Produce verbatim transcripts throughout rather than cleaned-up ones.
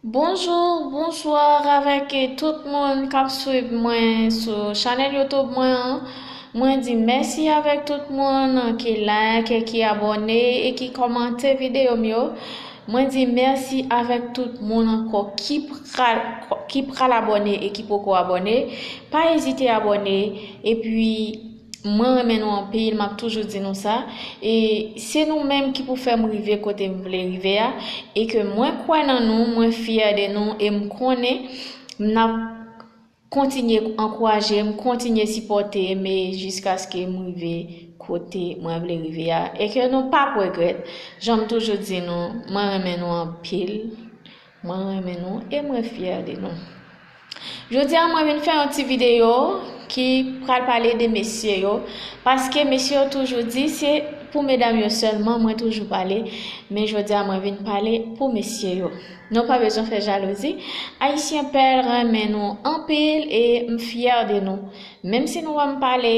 Bonjou, bonswa avèk tout moun k ap swiv mwen sou chanèl YouTube mwen an. Mwen di mèsi avèk tout moun ki like, ki abòne e ki kòmante videyo m yo. Mwen di mèsi avèk tout moun ankò ki pral, ki pral abòne e ki poko abòne. Pa ezite abòne. Epi, mwen renmen nou anpil, m ap toujou di nou sa. E se nou menm ki pou fè m rive kote m vle rive a. E ke mwen kwè nan nou, mwen fyè de nou, e m konnen n ap kontinye ankouraje m, kontinye sipòte m, e jiskaske m rive kote mwen vle rive a. E ke nou p ap regrèt. Jan m toujou di nou, mwen renmen nou anpil. Mwen renmen nou e mwen fyè de nou. Jodi a, mwen vin fè yon ti videyo ki pral pale de mesye yo, paske mesye yo toujou di se pou medam yo sèlman mwen toujou pale, men jodi a, mwen vin pale pou mesye yo. Nou pa bezwen fè jalouzi. Ayisyen pèl renmen nou anpil e m fyè de nou. Menm si nou wè m pale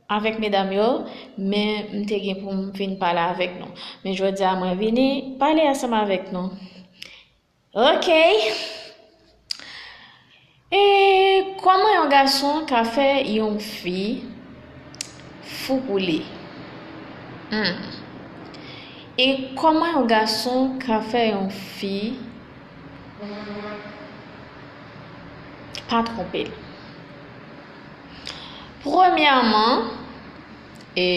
avèk medam yo, men m te gen pou m vin pale avèk nou. Men jodi a, mwen vini pale ansanm avèk nou. Ok. E kòman yon gason ka fè yon fi fou pou li? Hmm. E kòman yon gason ka fè yon fi pa twonpe l? Premyèman, e,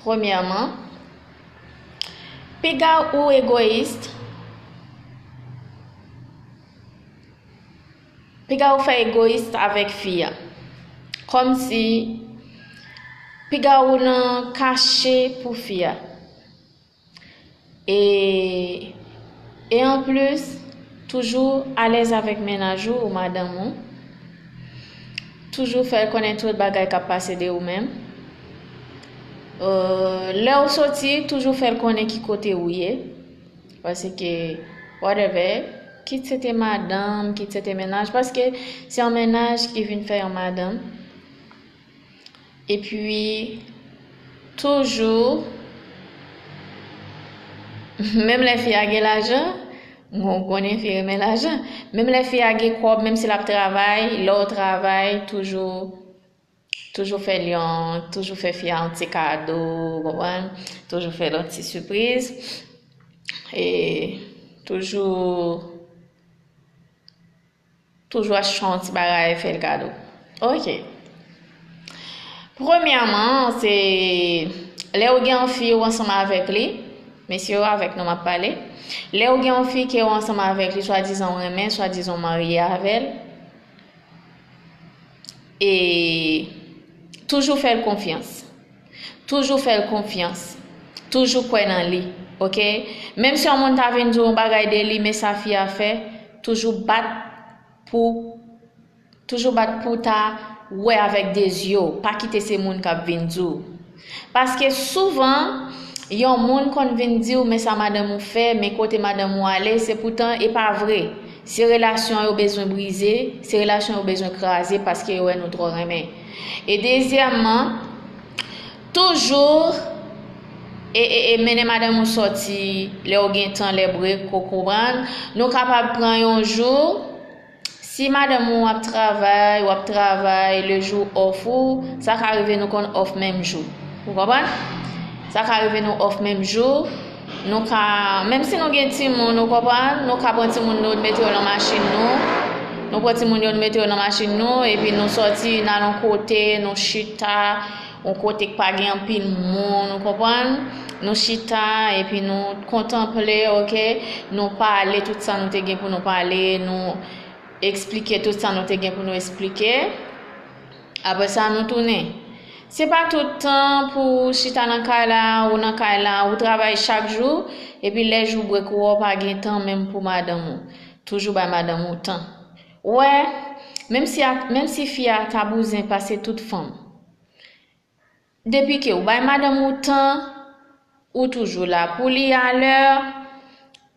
premyèman, piga ou egoyis, piga ou fè egoyis avèk fi a. Kòmsi, piga ou nan kache pou fi a. E, e anplis, toujou alèz avèk mennaj ou, ou madanm ou. Toujou fè l konnen tout bagay k ap pase de ou menm. Euh, lè ou soti, toujou fè l konnen ki kote ou ye. Paske, whatever, kit se te madanm, kit se te mennaj, paske se yon mennaj ki vin fè yon madanm. Epi, toujou, menm lè fi a gen lajan, ou konnen fi renmen lajan, menm lè fi a gen kòb, menm si l ap travay, lè w travay, toujou, toujou fè l yon, toujou fè fi a yon ti kado, ou konprann? Toujou fè l yon ti sipriz. E toujou Toujou achte yon ti bagay, fè l kado. Ok. Premyèman, se lè ou gen yon fi ou ansanm avèk li, mesye yo avèk nou m ap pale. Lè ou gen yon fi ke ou ansanm avèk li, swadizan ou renmen, swadizan ou marye avè l, e toujou fè l konfyans. Toujou fè l konfyans. Toujou kwè nan li, ok? Menm si yon moun ta vin di w yon bagay de li, men sa fi a fè, toujou bat pou, toujou bat pou w ta wè avèk de zye w, pa kite se moun k ap vin di w. Paske souvan, yon moun konn vin di w, men sa madanm ou fè, men kote madanm ou ale, se poutan e pa vre. Se relasyon yo bezwen brize, se relasyon yo bezwen kraze paske yo wè nou twò renmen. E dezyèmman, toujou e, e, e mennen madanm ou sòti lè w gen tan, lè brek, ou konprann. Nou kapab pran yon jou, si madanm ou ap travay, w ap travay, le jou off ou, sa ka rive nou konn off menm jou. Ou konprann? Sa ka rive nou off menm jou. Nou ka, menm si nou gen timoun, ou konprann, nou ka pran timoun nou, mete yo nan machin nou. Nou pran timoun yo, nou mete yo nan machin nou, epi nou sòti, n al yon kote, nou chita, yon kote k pa gen anpil moun, ou konprann? Nou chita, epi nou kontanple, ok? Nou pale tout sa nou te gen pou nou pale, nou eksplike tout sa nou te gen pou nou eksplike. Apre sa, nou tounen. Se pa tout tan pou w chita nan kay la, ou nan kay la, ou travay chak jou, epi lè jou brek ou, ou pa gen tan menm pou madanm ou. Toujou bay madanm ou tan. Ou wè, menm si a, menm si fi a ta bouzen pase tout fanm, depi ke ou bay madanm ou tan, ou toujou la pou li alè,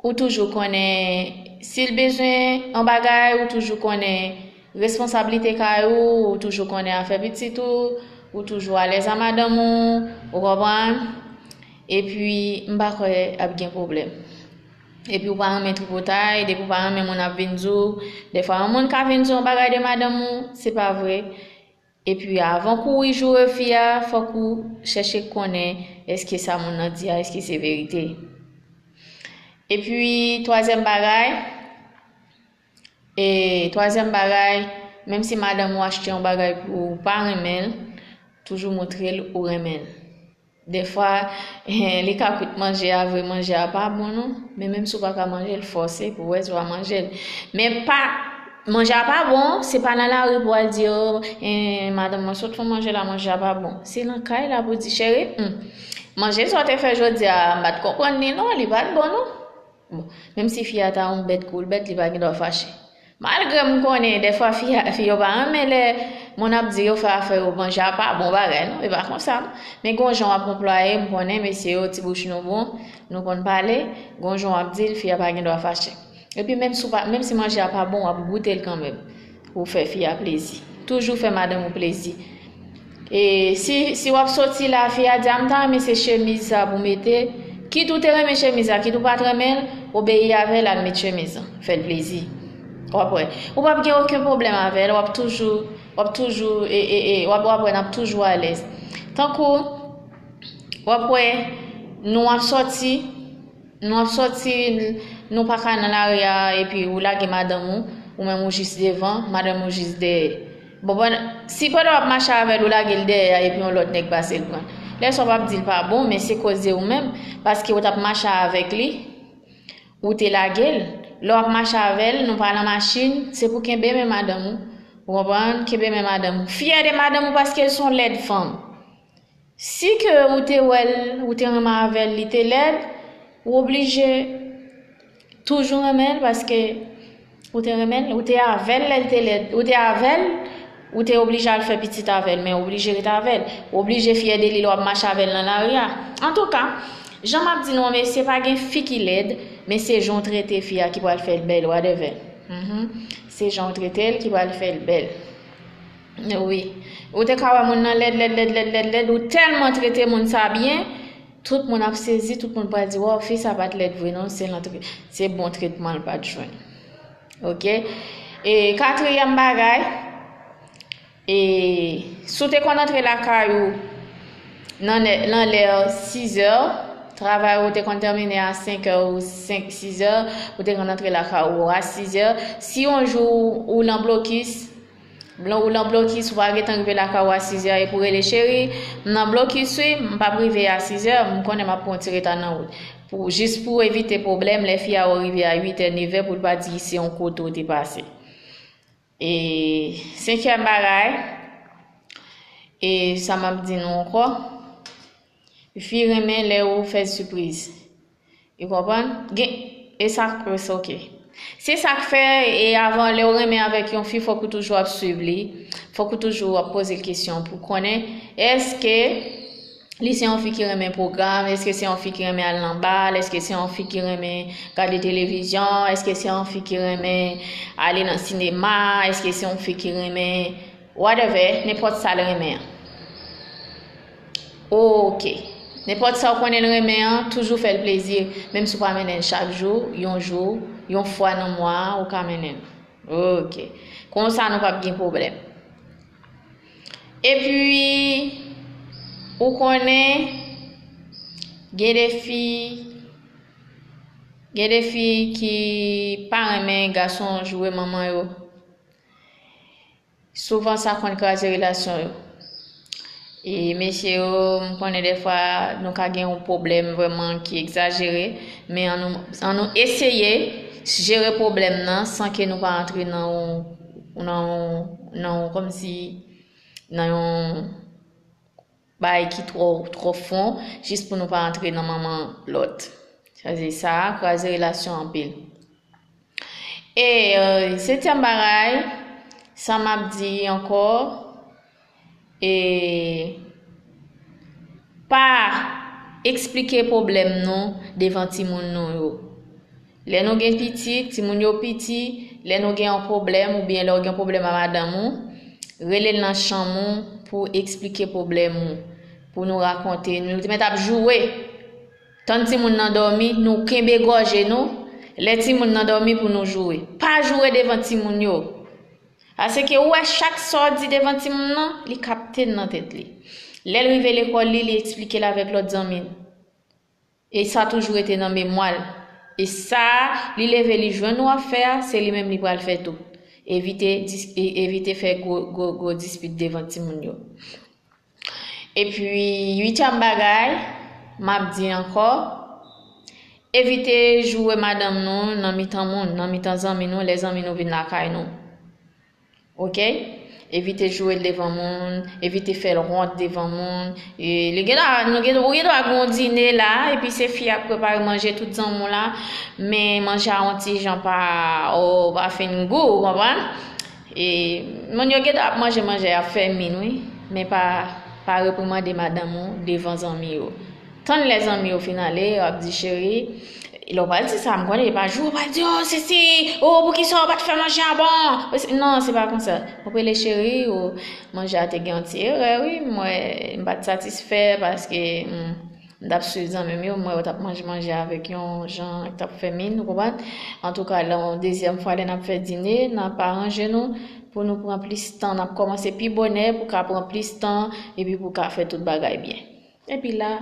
ou toujou konnen si l bezwen yon bagay, ou toujou konnen responsablite kay ou, ou toujou konnen afè pitit ou, ou toujou alèz a madanm ou, ou konprann? Epi, m pa kwè ap gen pwoblèm. Epi ou pa renmen tripotay, depi ou pa renmen moun ap vin di w, dèfwa yon moun ka vin di w yon bagay de madanm ou, se pa vre. Epi avan w kouri joure fi a, fòk ou chèche konnen èske sa moun nan di a, èske se verite. Epi twazyèm bagay, e twazyèm bagay, menm si madanm ou achte yon bagay pou ou pa renmen l, toujou montre l ou renmen l. Dèfwa, li ka kwit manje a vre, manje a pa bon non, men menm si w pa ka manje l, fòse pou w wè si w a manje l. Men pa, manje a pa bon, se pa nan lari pou w al di, o, eh, madanm mwen sot fè manje la, manje a pa bon. Se nan kay la pou di, cheri, hmm, manje sa w te fè jodi a, m pa t konprann li non, li pa t bon non. Bon, menm si fi a ta yon bèt kou l bèt, li pa gen dwa fache. Malgre m konnen dèfwa fi, fi yo pa renmen lè moun ap di yo fè afè yo, manje a pa bon bagay, non, e pa konsa, non. Men gon jan w ap anplwaye, m konnen mesye yo, ti bouch nou bon, nou konn pale, gon jan w ap di l, fi a pa gen dwa fache. Epi menm si w pa, menm si manje a pa bon, w ap goute l kanmenm pou w fè fi a plezi. Toujou fè madanm ou plezi. E si, si w ap soti la, fi a di, a, m ta renmen se chemiz sa pou mete, kit ou te renmen chemiz la, kit ou pa t renmen l, obeyi avè l, al met chemiz lan, fè l plezi. W ap wè. Ou p ap gen okenn pwoblèm avè l, w ap toujou, w ap toujou, e, e, e, w ap, w ap wè n ap toujou alèz. Tankou, w ap wè, nou ap soti, Nou ap soti, nou pa ka nan lari a, epi ou lage madanm ou, ou menm ou jis devan, madanm ou jis dèyè. Bon, bon, si pandan w ap mache avè l, ou lage l dèyè a, epi yon lòt nèg pase l pran l. Lè sa w p ap di l pa bon, men se koze ou menm, paske ou t ap mache avèk li, ou te lage l. Lè w ap mache avè l, nou pa nan machin, se pou kenbe men madanm ou. Ou konprann? Kenbe men madanm ou. Fyè de madanm ou paske l se yon lèd fanm. Si ke ou te wè l, ou te renmen avè l, li te lèd, ou oblije toujou renmen l paske ou te renmen l, ou te avè l lè l te lèd, ou te avè l, ou te oblije al fè pitit avè l, men ou oblije ret avè l. Ou oblije fyè de li lè w ap mache avè l nan lari a. Antouka, jan m ap di nou an, mesye, pa gen fi ki lèd, men se jan w trete fi a ki pral fè l bèl, whatever. Mhm. Se jan w trete l ki pral fè l bèl. Wi. Ou te ka wè moun nan lèd, lèd, lèd, lèd, lèd, lèd. Ou tèlman trete moun sa byen, tout moun ap sezi, tout moun pral di, waw, fi sa pa t lèd vre non, se lan tre-, se bon tretman l pa t jwenn. Oke? E katriyèm bagay, e si w te konn antre lakay ou nan lè, nan lè sizè, travay ou te konn tèmine a senkè ou senk, sizè, ou te konn antre lakay ou a sizè. Si yon jou ou nan blokis, Blan ou lan blokis, ou pa gentan rive lakay ou a sizè epi w rele, cheri, m nan blokis wi, m p ap rive a sizè, m konnen m ap pran yon ti reta nan wout. Pou, jis pou evite pwoblèm, lè fi a ou rive a uitè, nevè, pou l pa di se yon kote w te pase. E senkyèm bagay, e sa m ap di nou ankò, fi renmen lè ou fè sipriz. Ou konprann? Gen, e sa, e sa, oke. Se sa k fè, e avan, lè w renmen avèk yon fi, fòk ou toujou ap swiv li, fòk ou toujou ap poze l kesyon pou konnen, èske li se yon fi ki renmen pwogram, èske se yon fi ki renmen al nan bal, èske se yon fi ki renmen gade televizyon, èske se yon fi ki renmen ale nan sinema, èske se yon fi ki renmen whatever, nenpòt sa l renmen an. Oke. Nenpòt sa w konnen l renmen an, toujou fè l plezi, menm si w pa mennen l chak jou, yon jou, yon fwa nan mwa a, ou ka mennen l. Oke. Konsa nou p ap gen pwoblèm. Epi, ou konnen, gen de fi, gen de fi ki pa renmen gason joure manman yo. Souvan sa konn kraze relasyon yo. E mesye yo, m konnen dèfwa nou ka gen yon pwoblèm vrèman ki egzajere, men ann nou, ann nou eseye jere pwoblèm nan san ke nou pa antre nan yon, nan yon, nan yon, kòmsi, nan yon bagay ki twò, twò fon, jis pou nou pa antre nan manman lòt. Sa vle di sa kraze relasyon anpil. E, euh, setyèm bagay, sa m ap di ankò, e, pa eksplike pwoblèm nou devan timoun nou yo. Lè nou gen pitit, timoun yo piti, lè nou gen yon pwoblèm oubyen lè w gen pwoblèm a madanm ou, rele l nan chanm ou pou eksplike pwoblèm ou, pou nou rakonte. Nou te mèt ap joure. Tann timoun nan dòmi, nou kenbe gòje nou, Lè timoun nan dòmi pou nou joure. Pa joure devan timoun yo. Paske ou wè chak sa w di devan timoun nan, li kapte l nan tèt li. Lè l rive lekòl li, li eksplike l avèk lòt zanmi l. E sa toujou rete nan memwa l. E sa, li leve, li jwenn ou ap fè a, se li menm li pral fè tou. Evite dis-, e-, evite fè gwo, gwo, gwo dispit devan timoun yo. Epi, uityèm bagay, m ap di ankò, evite joure madanm nou nan mitan moun, nan mitan zanmi nou, lè zanmi nou vin lakay nou. Oke? Evite joure l devan moun, evite fè l wont devan moun. E, li gen dwa, nou gen, ou gen dwa gen yon dine la, epi se fi a k prepare manje tout zanmi w la, men manje a yon ti jan pa, o, pa fin gou, ou konprann? E, moun yo gen dwa ap manje manje, ap fè min, wi, men pa, pa reprimande madanm ou devan zanmi yo. Tann lè zanmi yo fin ale, w ap di, cheri, lè w pral di sa, m konnen, e pa jou w pral di, o, sesi, o, poukisa w pa t fè manje a bon? Non, se pa konsa. W ap rele, cheri, o, manje a te gen yon ti erè, wi, m wè, m pa t satisfè paske, hmm, m t ap swiv zanmi m yo, m wè yo t ap manje manje avèk yon jan, t ap fè min, ou konprann? Antouka, lè yon dezyèm fwa, lè n ap fè dine, n ap aranje nou pou nou pran plis tan, n ap kòmanse pi bonè pou ka pran plis tan, epi pou ka fè tout bagay byen. Epi la,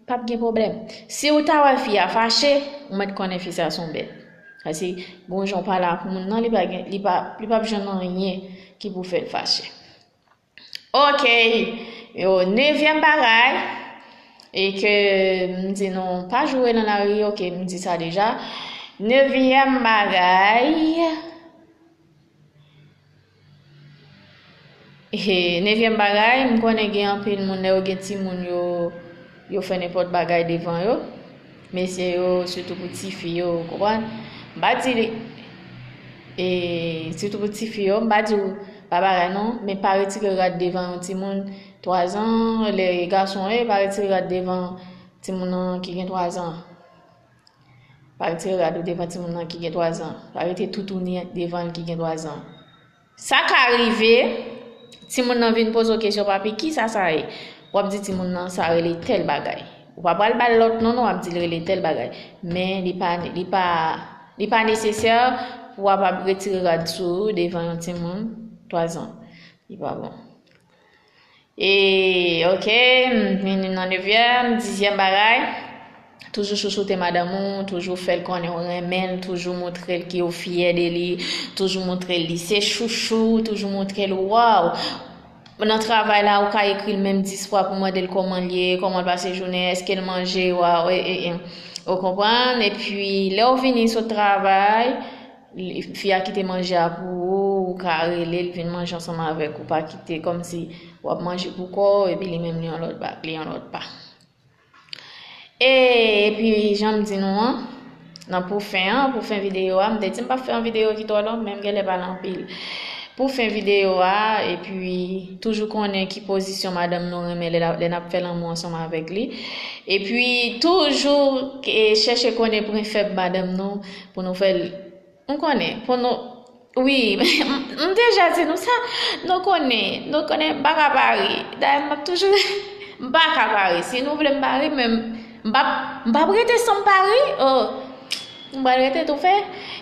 p ap gen pwoblèm. Si w ta wè fi a fache, ou mèt konnen fi sa se yon bèt. Paske gon jan w pale ak moun nan, li pa gen, li pa, li p ap jwenn anyen ki pou fè l fache. Oke, yo, nevyèm bagay, e ke m di nou pa joure nan lari, oke, m di sa deja. Nevyèm bagay, E, nevyèm bagay, m konnen gen anpil moun, lè yo gen timoun yo, yo fè nenpòt bagay devan yo. Mesye yo, sitou pou tifi yo, ou konprann? M pa di li, e, sitou pou tifi yo, m pa di w pa bagay non, men pa retire rad devan yon timoun twa zan, lè gason ye, pa retire rad devan timoun nan ki gen twa zan. Pa retire rad ou devan timoun nan ki gen twa zan. Pa rete toutouni devan l ki gen twa zan. Sa ka rive, timoun nan vin poze w kesyon, papi, kisa sa ye? W ap di timoun nan, sa rele tèl bagay. Ou pa pral ba l lòt non, non, w ap di l rele tèl bagay. Men li pa, li pa, li pa nesesè pou w ap ap retire rad sou ou devan yon timoun twa zan. Li pa bon. E, oke, m vini nan nevyèm, dizyèm bagay. Toujou chouchoute madanm ou, toujou fè l konnen w renmen l, toujou montre l ke w fyè de li, toujou montre l li se chouchou, toujou montre l, waw. Nan travay la, ou ka ekri l menm dis fwa pou mande l kòman l ye, kòman l pase jounen, èske l manje, waw, e, e, e. Ou konprann? Epi, lè w vini sot travay, li, fi a kite manje a pou ou, ou ka rele l vin manje ansanm avèk ou, pa kite kòmsi w ap manje pou kò w, epi li menm li yon lòt ba-, li yon lòt pa. E, epi, jan m di nou an, nan pou fen an, pou fen videyo a, m te di m p ap fè yon videyo ki twò long, men m genlè pale anpil. Pou fen videyo a, epi toujou konnen ki pozisyon madanm nou renmen lè, lè n ap fè lanmou ansanm avèk li. Epi toujou, e, chèche konnen pwen fèb madanm nou pou nou fè l, nou konnen, pou nou, wi, m, m deja di nou sa, nou konnen, nou konnen, m pa ka pare. Dayè, m ap toujou, m pa ka pare. Si nou vle m pare, men m p ap, m p ap rete san m pare. Oh, m pral rete toufe.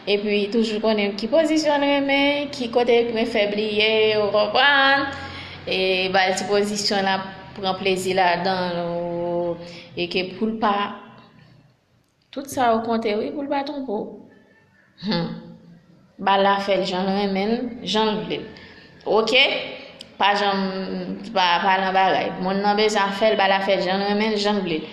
Epi, toujou konnen ki pozisyon l renmen, ki kote pwen fèb li ye, ou konprann? E ba l ti pozisyon l ap pran plezi ladan l, ou, e ke pou l pa, tout sa yo konte, wi, pou l pa twonpe w. Hmm. Ba l afè l jan l renmen l, jan l vle l. Oke? Pa janm, pa, pa nan bagay. Moun nan bezwen afè l, ba l afè l jan l renmen l, jan l vle l.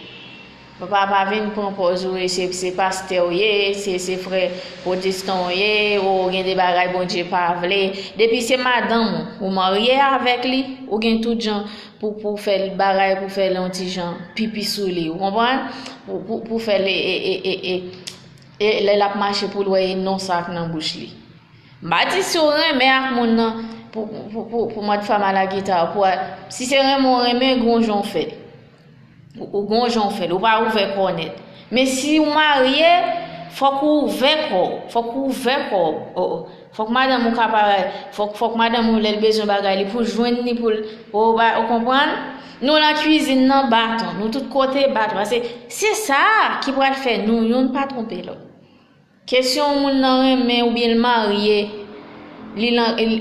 Pa, pa, pa vin pran pòz ou, e se, se pastè w ye, se, se frè pwotestan w ye, ou gen de bagay Bondye pa vle. Depi se madanm ou, ou marye avèk li, ou gen tout jan pou, pou fè l bagay, pou fè l yon ti jan pipi sou li, ou konprann? Pou, pou, pou fè l, e, e, e, e, e, e lè l ap mache pou l wè e non sa k nan bouch li. M pa di si w renmen ak moun nan, pou, pou, pou, pou mòd fam a la gita, pou, si se renmen w renmen, gon jan w fè l. Ou, ou gon jan w fè l, ou pa ouvè kò w nèt. Men si w marye, fòk ou ouvè kò w, fòk ou ouvè kò w. O, o. Fòk madanm ou ka parèt, fòk, fòk madanm ou lè l bezwen bagay li pou jwenn li pou l, ou ba, ou konprann? Nou nan kwizin nan baton, nou tout kote baton. Paske se sa ki pral fè nou youn pa twonpe lòt. Kesyon moun nan renmen oubyen l marye, li lan, li,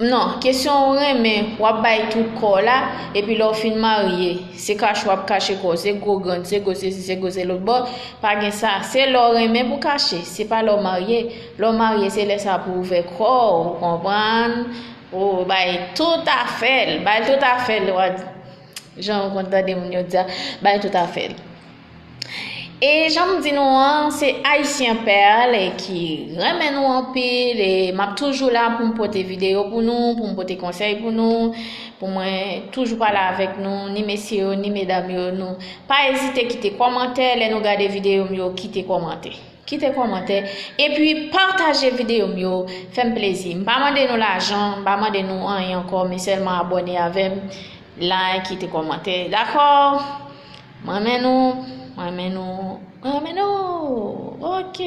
non, kesyon ou renmen, w ap bay tout kò w la, epi lè w fin marye, se kache w ap kache kò w, se gwo grann, se gwo sesi, se gwo se lòt bò, pa gen sa. Se lè w renmen pou kache, se pa lè w marye. Lè w marye, se lè sa pou w ouvè kò w, ou konprann? Ou bay tout afè l, bay tout afè l, w a di. Jan ou konn tande moun yo di sa, bay tout afè l. E jan m di nou an, se Haïtien Perle ki renmen nou anpil, e m ap toujou la pou m pote videyo pou nou, pou m pote konsèy pou nou, pou mwen toujou pale avèk nou, ni mesye yo, ni medam yo, nou pa ezite kite kòmantè, lè nou gade videyo m yo, kite kòmantè. Kite kòmantè, epi pataje videyo m yo, fè m plezi. M pa mande nou lajan, m pa mande nou anyen ankò, men sèlman abòne avè m, like, kite kòmantè. Dakò? Mwen renmen nou, mwen renmen nou, mwen renmen nou. Ok.